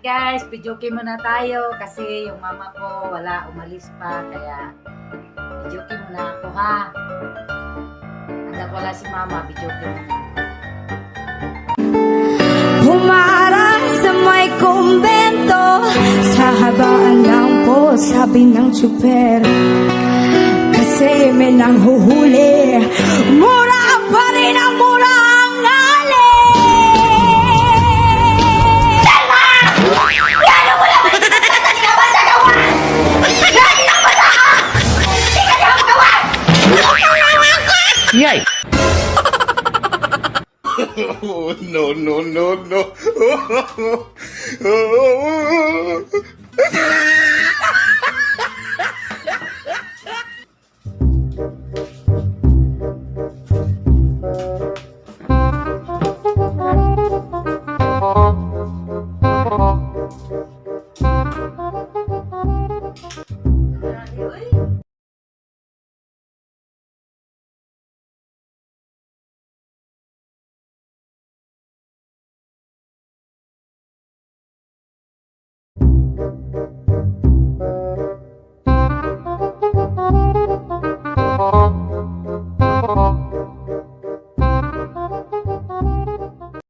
Guys, videoke muna tayo kasi yung mama ko wala, umalis pa. Kaya videoke muna ako, ha. Hanggat wala si mama, videoke muna. Pumara sa may kumbento. Sa habaan lang po, sabi ng tsuper. Kasi may nanghuhuli. Mura pa rin ang mura ang ali. Telma! Lalo mo naman sa gawas! Lagi kang basa ka! Di ka niya magawas! Yay! Oh, no, no, no, no.